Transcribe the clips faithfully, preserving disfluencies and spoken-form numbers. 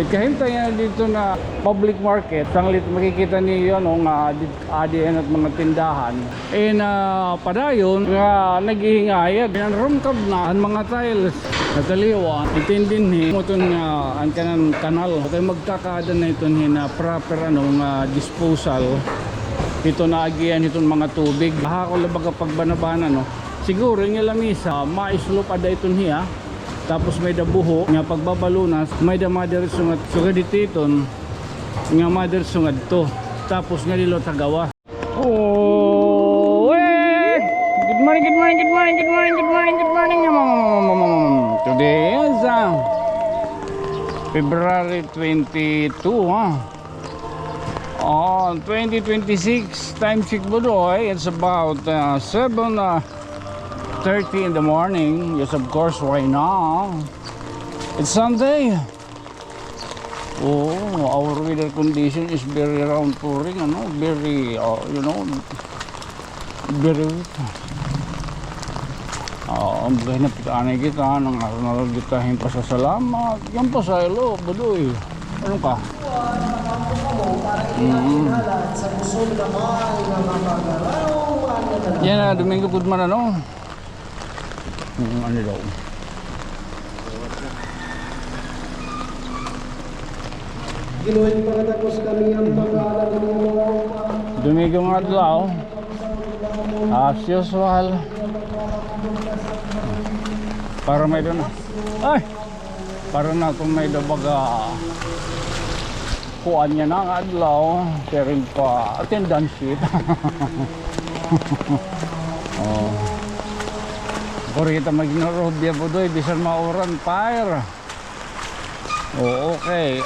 Kahimtang yana didto nga public market, sanglit makikita niyo, ano, nga di-, adi yana it mga tindahan. Eh, napadayon nga naghihingayad. Pinanrumkab na an mga tiles. Nataliwan, iton dinhi, amo iton nga an kanan kanal. Kay magkakaada na iton hin, ah, proper, ano, nga disposal hiton naagian hiton mga tubig. Hako la baga pagbanabana, no? Siguro, nga lamisa, ma-slope ada iton hiya. Tapos may-ada buho nga pagbabalunas, may-ada madiretso nga sugad hiton, nga madiretso ngadto. Tapos nga didto ha gawas. Oh, eh! Good morning, good morning, good morning, good morning, good morning, good morning. Today is, uh, February twenty-two, huh? On twenty twenty-six, time check, Budoy, it's about, uh, seven, uh, thirty in the morning. Yes, of course, why not? It's Sunday. Oh, our weather condition is very round, puring, ano, very, uh, you know, very weak. Ah, ang buhay na pitaanay kita, nang araw na lang kita hin pasasalamat. Yan pa sa ilo, Budoy. Ano ka? Mm. Yan na, Domingo Guzman, ano? Hmm, ano daw? Domingo nga adlaw. As usual. Para may-ada na. Ay! Para na kung may-ada baga kuan yana nga adlaw, siring pa attendance sheet. Oh. Puri kita magnorobya, Budoy, bisan mauran, fire. Oh, okay.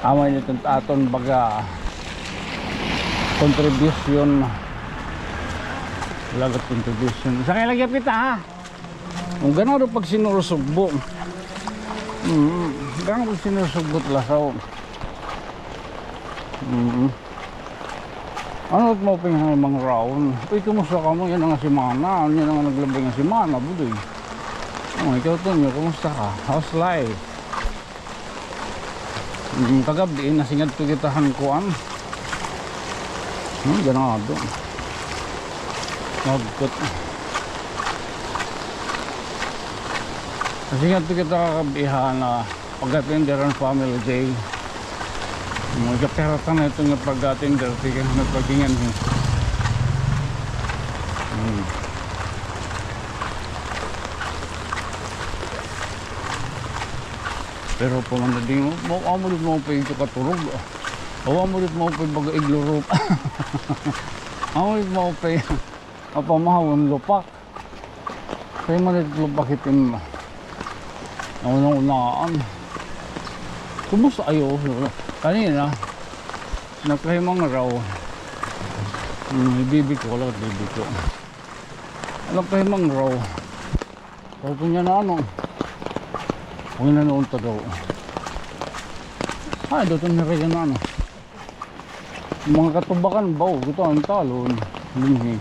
Amo ini iton aton baga contribution. Lagat contribution. Sa kay lagi kita, ha? Ang ganado pag sinurusugbo. Mm, ganado pag sinurusugbo it lasaw. Mm. Ano it maupay nga mga raon? Uy, kumusta kamo? Yana nga semana. Yana nga naglabay nga semana, Budoy. Oh, ikaw, Tonyo, kumusta ka? How's life? Mm, kagab-i, nasingadto kita han kuan. Hmm, ganado. Magkot. Nasingadto kita kagab-i han, ah, pag-attender han family day. Mga kapiratan na ito nga pag-attender, tigang na paghingan, eh. Hmm. Pero pa man na din, ma-, amo dito maupay ito katurog. Awa mo dito maupay baga iglo roof. Amo dito maupay. Apa mahawon lupak. Kay man ito lupak itim. Ang unang-unaan. Kumusta ayo? Kanina, nagkahimang raw. Hmm, bibi ko, wala bibi ko. Nagkahimang raw. Pagkon niya na ano. Huwag na noon ta daw. Ay, doon nira yan na ano. Mga katubakan ba? O, kita ang talon. Dinhi.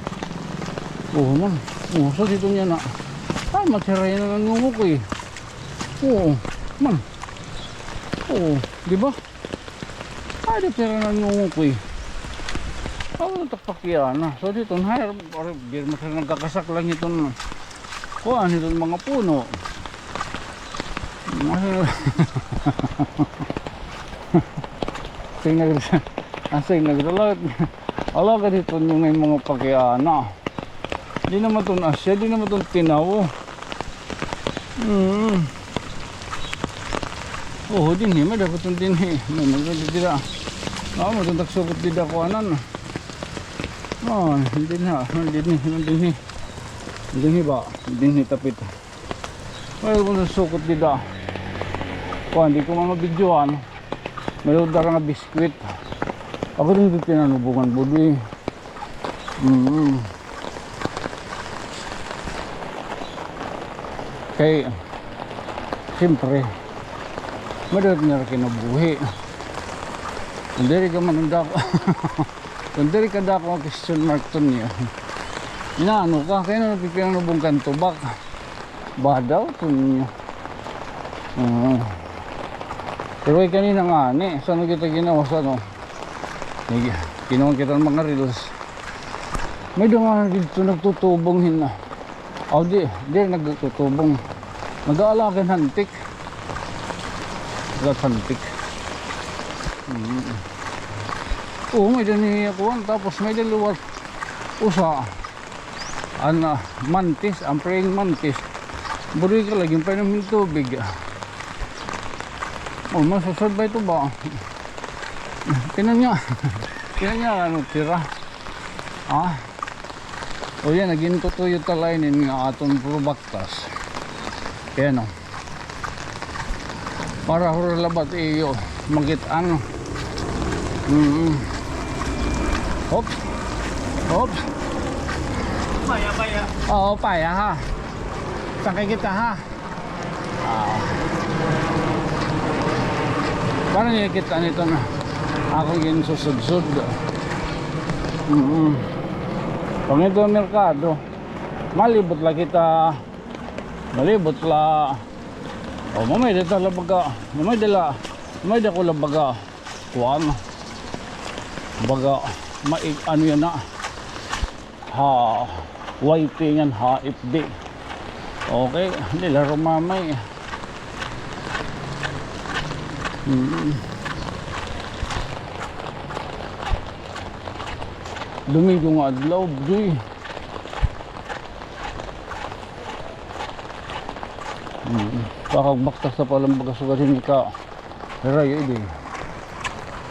Oo, man. Oo, sa dito niya na. Ay, matsira yan ang nungo ko eh. Oo, man. Oo, di ba? Ay, di pira na nungo ko eh. Ako, nagtakpak yan na. So, dito, na, di mo sila nagkakasak lang iton, kuan, iton mga puno. Sing nag-, ah, sing nag-, ala, ala ka dito yung may mga pakiana. Di naman ton asya, di naman ton tinaw. Mm. Oo, dinhi, may dapat ton dinhi. May, may, may dira. Ah, may ton tagsukot dida kuanan. Oh, dinhi, dinhi, dinhi. Dinhi ba? Dinhi tapit. May kon sukot dida. Kuan, di ko man mabidyohan. May dara nga biskwit. Ako din ito pinanubungan, Budoy. Mm. Kay, siyempre, madawat nga kinabuhi. Kung diri ka man ang dako, kung diri ka dako ang question mark ton niya. Inaano ka, kaya na napipinanubong kang tubak. Badaw, tunyo. Mm. Pero ay kanina ngani, san-o kita ginawas, ano? Nig-, kinuha kita hin mga reels. May-ada ngani didto nagtutubong hin. Aw, di, di nagtutubong. Nag-aalaga hin hantik. Aalaga hin hantik. Mm. Oo, may-ada ni kuan, tapos may-ada liwat usa. An, ah, mantis, an praying mantis. Buri ka lagi, painom hin tubig. O, masusod ba ito ba? Tinan nga. Tinan nga, ano, tira. Ah. O, yana, gintutuyo ta la ini nga aton puro baktas. Yana, o. Para huro labat iyo makit-an. Mm. Oops. Oops. Paya, paya. Oo, paya, ha. Sakay kita, ha. Ah. Para niyo kita nito na. Ako ginsusudsud. Mm. Pangito merkado. Malibot la kita. Malibot la. O, mamay-ada ta la baga. Mamay-ada la. Mamay-ada ko la baga. Kuan. Baga, mai-, ano yana. Ha, Y T ngan ha F B. Okay, diri la rumamay. Mm. Domingo nga adlaw, Joy. Mm. Baka baktas na pala baga sugad hini ka. Hirayo, idi.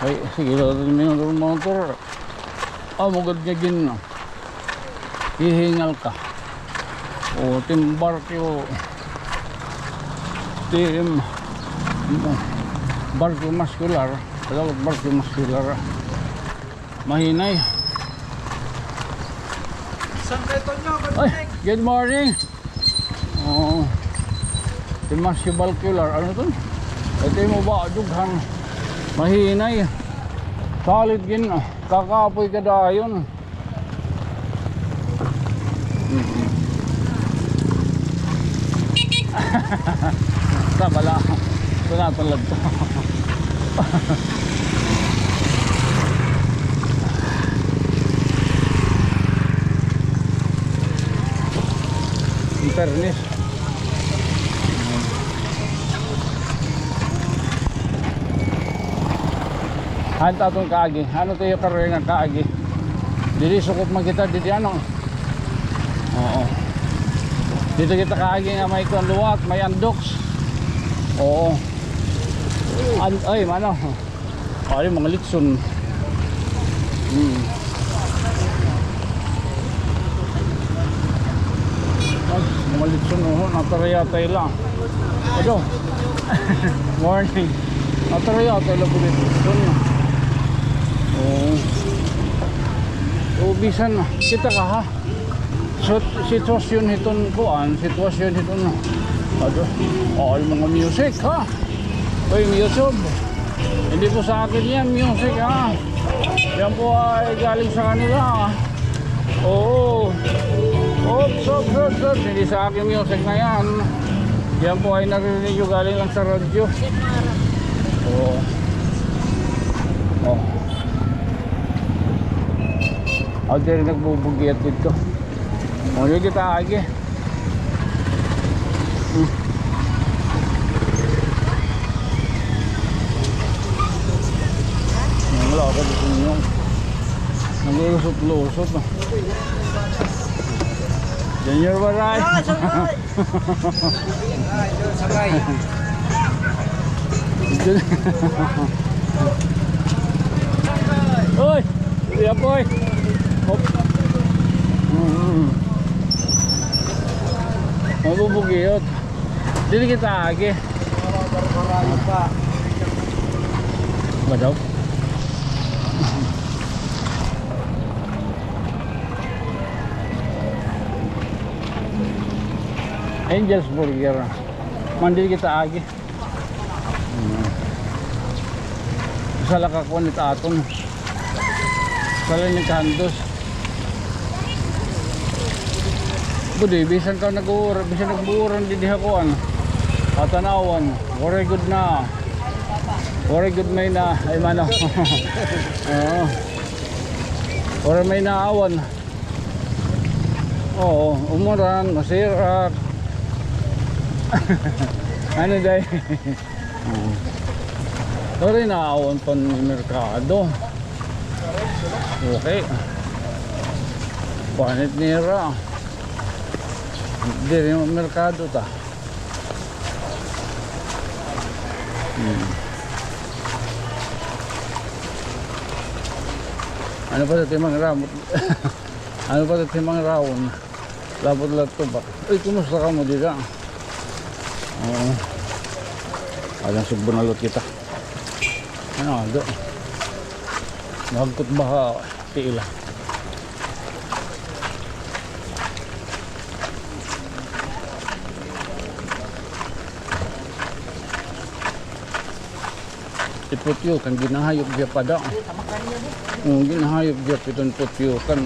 Ay, sige, la, may motor. Amo gad nga gin-, hihingal ka. O, Team Barkyo. Team Barkyo Muscular. Tagalog, Barkyo Muscular. Mahinay. San Antonio, good morning. Ay, good morning. Oo. Team Muscular. Ano to? Ito yung mabadog, hang mahinay. Solid gin, ah. Kakapoy ka dayon. Mm-mm. Sa bala. Ito na, tulad to. In fairness. Ano aton kaagi? Ano tayo karon nga kaagi? Didi sukot man kita, didi ano? Oo. Dito kita kaagi nga may kuan liwat, may andoks. Oo. An-, ay, mano. Ay, mga litson. Hmm. Ay, mga litson, oh, natarayatay la. Ito. Morning. Natarayatay la, mga litson. Oo. O, bisan, kita ka, ha? So, sitwasyon hiton kuan, sitwasyon hiton, ano. Ato, ay, mga music, ha? Uy, music. Hindi po sa akin yan, music, ha? Yan po ay galing sa kanila. Oo. Oops, oops, oops, oops. Hindi sa akin music na yan. Yan po ay naririnig nyo galing lang sa radyo. Oo. Oh. Aw, diri nagbubugiat didto. O, diri kita agi. Hmm. Wala ako dito niyo. Naglulusot-lusot, ah. Junior Baray. Ah, Junior. Uy! Kuya Boy! Hop! Mm. Mabubugiyot. Dili kita agi. Ba daw? Angel's Burger. Man, diri kita agi. Hmm. Usa la ka kuan it aton. Usa la ini ka handos. Pwede, bisan ka nag-uur-, bisan nag-uuran didi ha kuan. At tanawan, waray gud na. Waray gud may na, ay mano. Oo. Waray may naawan. Oo, umuran, masirak. Ano day? Oo. Pero inaawan pa ni merkado. Okay. Panit nira. Diri mo merkado ta. Hmm. Ano pa sa timang ramot? Ano pa sa timang rawon? Labot la tubak. Uy, kumusta kamo dida? Oo. Alang sugbo na lot kita. Ano, ado? Mahagkot ba ha tiil? Iputyo kan ginahayop gihap ada. Ang ginahayop gihap iton putyo kan.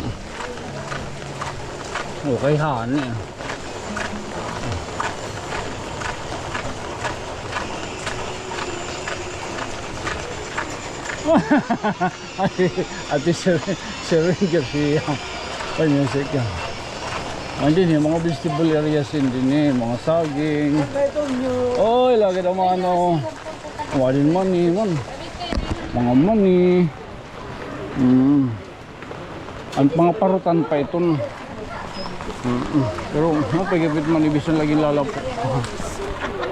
Okay, han, eh. Ate, Ate Sher-, Sherwin Garcia. Ay, music yan. Andin eh, mga vegetable areas din eh, mga saging. Oy, lagi naman, ano. Wala din mani, man. Mga mani. Mm. An mga parutan pa iton. Mm. Pero, no, pagkapit man, bisan lagi lalapo.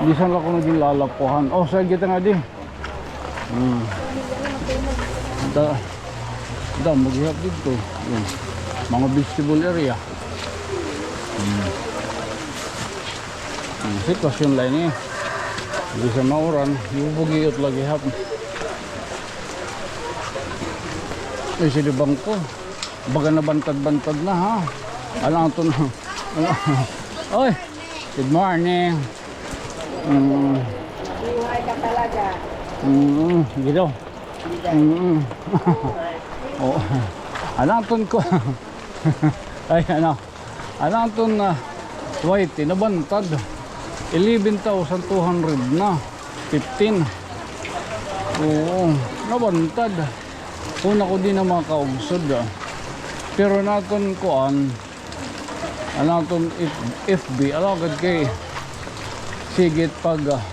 Bisan la kuno ginlalapuhan. Oh, sa kita nga di. Hmm. Da, da, maghihap dito. Yun. Mga vegetable area. Hmm. Ang sitwasyon la ini. Di sa mauran, ibubugiot lagi hap. Ay, si Bangko. Baga nabantad-bantad na, ha? Alangan to na. Oy, good morning. Mm. Buhay ka talaga. Mm, gito. Mm. Oh. Alangan to ko. Ay, ano? An aton, ah, white, nabantad. Eleven thousand two hundred na. Fifteen. Oo, nabantad. Una ko di na makaugsod, ah. Pero an aton kuan, an aton F-, F B, alagad kay sigit pag, ah,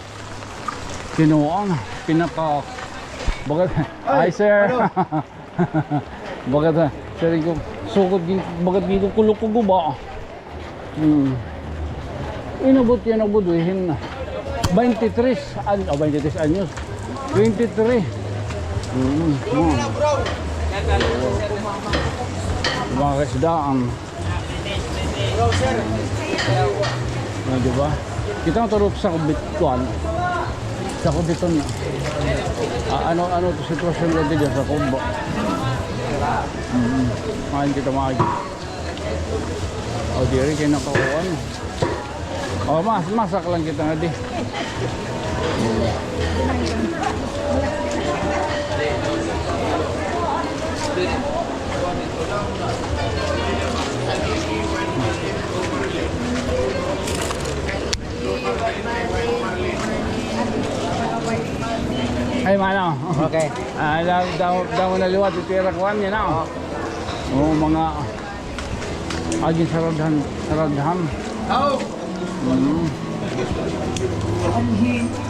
kinuan, pinaka, baga, ay, sir. Baga ta, siring ko, sugad gin-, baga gikukulog ko guba. Hmm. Inabot yan, abot, eh, hin-, twenty-three an-, ah, twenty-three anyos. Twenty-three. Hmm. Hmm. Mga kaisdaan. Ah, di ba? Kita mo turok sa kubit, kuan. Sa kubiton na. Ah, ano, ano to sitwasyon na dito sa kubo? Mm. Main kita, main. O, diri kay nakakuan. O, mas, masak lang kita nga di. Ay, mano. Okay. Ah, da-, da-, damo na liwat, ito yung kuan niya na. Oo. Oo, mga agin saradhan, saradhan. Oo. Mm.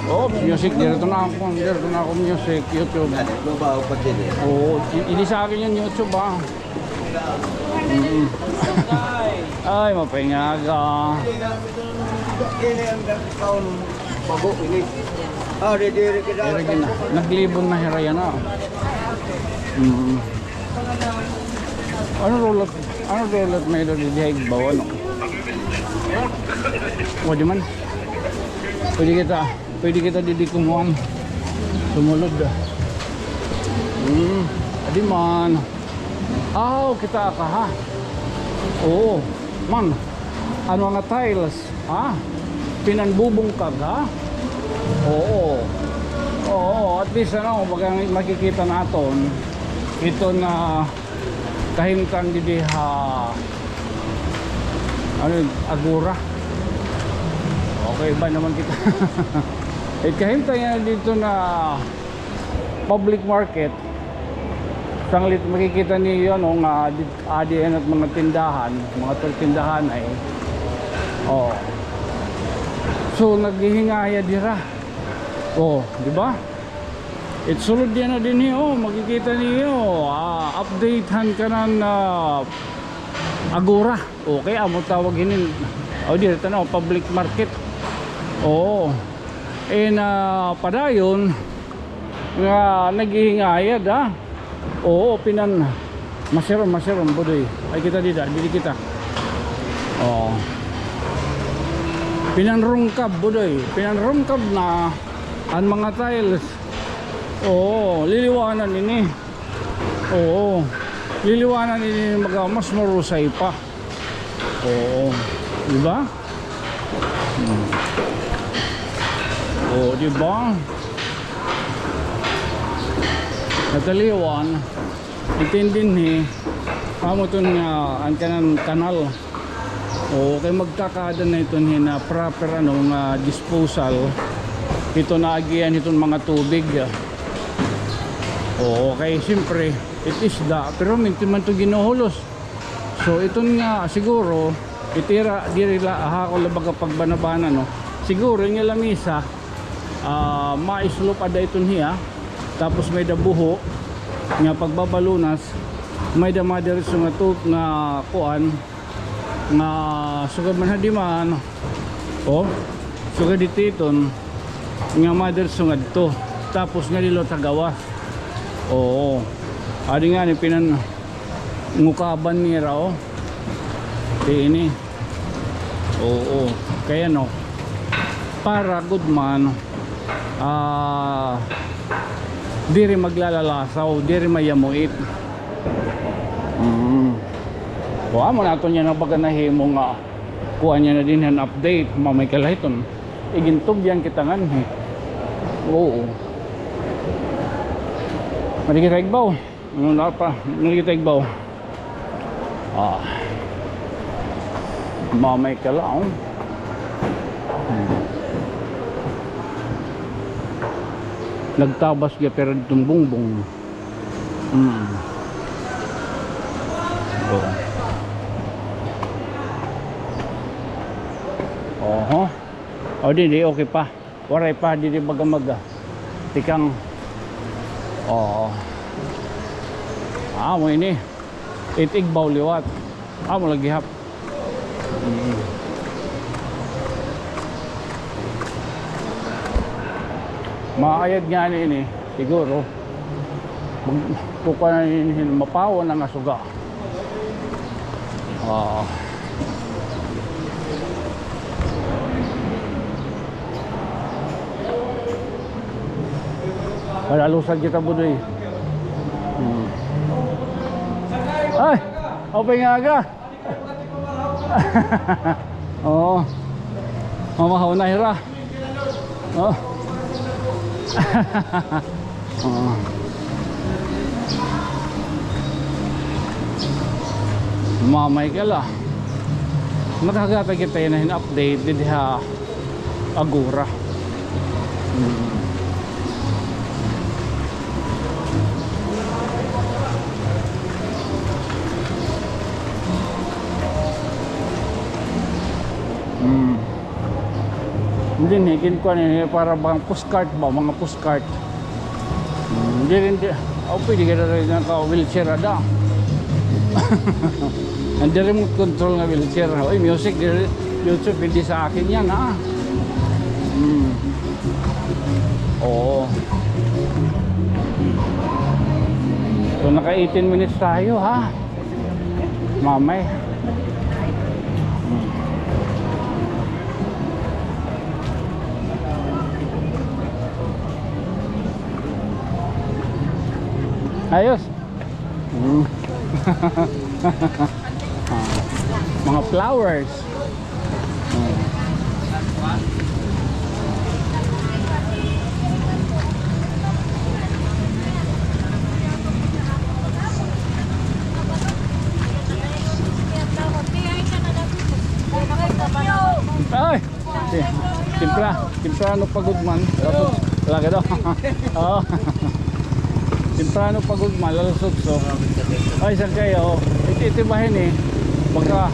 Oh, music, direto na ako, direto na ako music, YouTube. Ano ba ako pati niya? Oo, i-, hindi sa akin yung YouTube, ah. Mm. Ay, mapaingaga. Naglibon na hira yana. Mm. Ano roulette? Ano roulette may dali diha igbaw, ano? Pwede man. Pwede kita. Pwede kita didi kumuan. Sumulod. Hmm. Adi man. Aw, kita ka, ha? Oo. Man, ano nga tiles, ha? Pinanbubungkag, ha? Oo. Oo, at least, ano, baga makikita naton ito na kahimtang didi ha Ano yun? Agora. Okay, iba naman kita. Eh, kahimtang yana didto na public market. Sanglit makikita niyo, ano, nga di-, adi yana it mga tindahan, mga tindahan ay. Oh. So, naghihingaya dira. Oh, di ba? It sulod yana dinhi, oh, makikita niyo. Ah, update han kanan, ah, Agora. Okay, amo tawag hinin. O, diri, tan-aw, public market. Oo. And, ah, padayon nga naghihingayad, ha? Oo, pinan-, masirom, masirom, Budoy. Ay, kita dida, didi kita. Oo. Pinanrungkab, Budoy. Pinanrungkab na an mga tiles. Oo, liliwanan ini. Oo. Liliwanan ini, mga mas marusay pa. Oo. Di ba? Hmm. Oo, di ba? Nataliwan. Iton dinhi, amo iton nga, an kanan kanal. Oo, kay magkakaada na iton hin proper, ano, nga disposal hiton naagian hiton mga tubig. Oo, kay siyempre, it isda, pero minsan man ito ginuhulos. So, iton nga, siguro, it ira, diri la, ha, ako la baga pagbanabana, no? Siguro, nga lamisa, ah, maislop ada iton hiya, tapos may-ada buho, nga pagbabalunas, may-ada madiretso nga tu-, nga kuan, nga sugad man ha dima, ano? O, sugad hit iton, nga madiretso ngadto. Tapos nga liwat ha gawas. Oo. Adi ngani pinangukaban nira, o. Di ini. Oo. Kay ano, para gud man, ah, diri maglalalasaw, diri mayamuit. Mm. Wa man aton yana baga nahimo nga kuan yana dinhi an update, mamay kala hiton. Igintubyan kita nganhi. Oo. Madi kita igbaw. Ano na pa? Madi kita igbaw. Ah. Mamay kala, o. Hmm. Nagtabas gihapon didto an bungbong. Hmm. Oo. Oho. O, di, di, okay pa. Waray pa, di, di, baga, maga. Tikang. Oo. Amo ini. It igbaw liwat. Amo lagi hap. Mm. Maayad ngani ini, siguro. Mag-, kukuha na ini, mapawa na nga suga. Oo. Wala lusad kita, Budoy. Hmm. Ay! Upay nga aga. Oo. Mamahaw na hira. Oh. Oo. Mamay kala. Nakahagata kita yana hin update didi ha Agora. Hmm. Hmm. Dinhi, ginkuan ini para bang pushcart ba, mga pushcart. Hmm, diri, diri. O, pwede ka na rin naka-wheelchair ada. An remote control nga wheelchair. Uy, music, diri, YouTube, hindi sa akin yan, ha? Hmm. Oo. So, naka eighteen minutes tayo, ha? Mamay. Ayos. Mm. Ah, mga flowers. Temprano pa gud man. Alas otso. Lagi daw. Oo. Temprano pa gud man, alas otso. Ay, sangkay, oo. Iti, iti bahin eh. Pagka,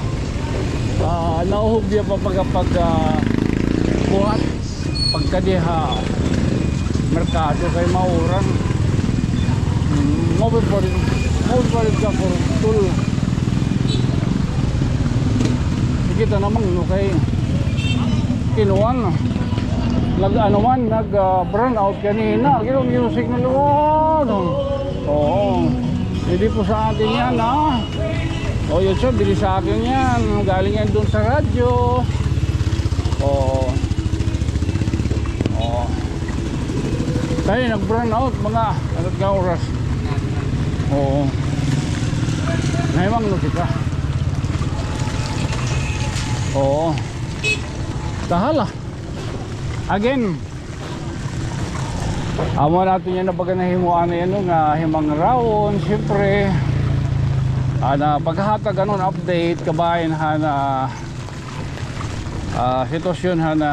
ah, nauhubya pa pagka pag, ah, buhat. Pagkadi ha merkado kay mauran. Hmm, mauran pa rin. Mauran pa rin ka, Kurtul. Sige, ta namang, no, kay kinuan. Nag, ano man, nag, ah, brown out kanina. Gino music na luwag. Oo. Hindi po sa atin yan, ha? O, yun siya, bili sa akin yan. Galing yan doon sa radyo. Oo. Oo. Tayo, nag-brown out, mga, ano nga oras? Oo. Naimang no kita. Oo. Tahala. Again. Amo natin yan na baga nahimuan na yan, no, nga himang rawon, siyempre. Ana, paghatag anon update, kabahin, ha, na, ah, sitwasyon, ha, na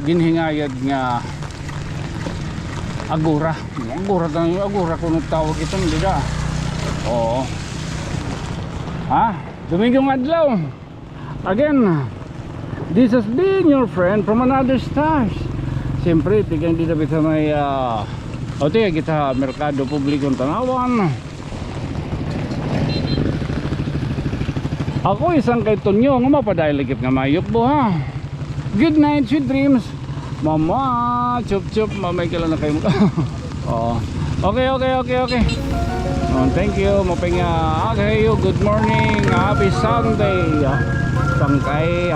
ginhingayad nga agora. Agora, agora kuno tawag ito, hindi ka. Oo. Ha? Domingo nga adlaw. Again, this has been your friend from another stars. Siyempre, tigang dito kita may, ah, o tigang kita merkado publikong Tanauan. Ako isang kay Tonyo, nga mapadayon lagi nga mayukbo, ha. Good night, sweet dreams. Mama, chup chup, mamay ka lang na kayo. Oo. Okay, okay, okay, okay. Oh, thank you. Mapinga. Okay, you. Good morning. Happy Sunday. Ah, sangkay.